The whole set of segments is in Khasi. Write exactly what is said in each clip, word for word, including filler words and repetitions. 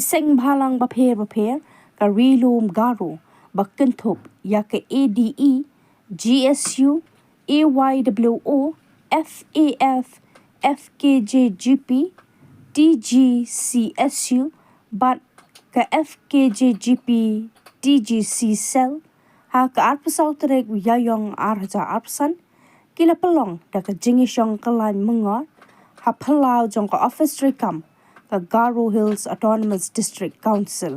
Seng bhalang bapher bapher ka Ri Lum Garo ba kynthup ïa ka A D E, G S U, A Y W O, F A F, F K J G P, T G C S U bad ka F K J G P T G C cell ha ka arphew saw tarik Ïaïong ar hajar arphew san ki la pynlong da ka jingïashong kyllain myngor ha phyllaw jong ka ophis treikam ka Garo Hills Autonomous District Council.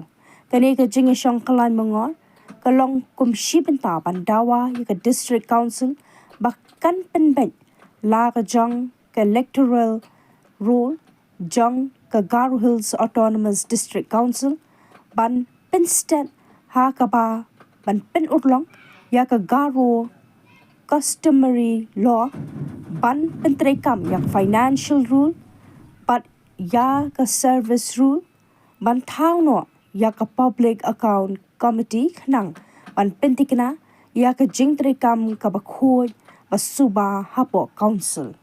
Kane ka jingïashong kyllain myngor ka long kum shi bynta ban dawa ïa ka District Council ba kan pynbeit la ka jong ka electoral roll jong ka Garo Hills Autonomous District Council ban pynstet ha kaba ban pynurlong ïa ka Garo customary law, ban pyntreikam ïa ka financial rule bad ïa ka service rule, ban thaw noh ïa ka public account committee khnang ban pyntikna ïa ka jingtreikam kaba khuid ba suba hapoh council.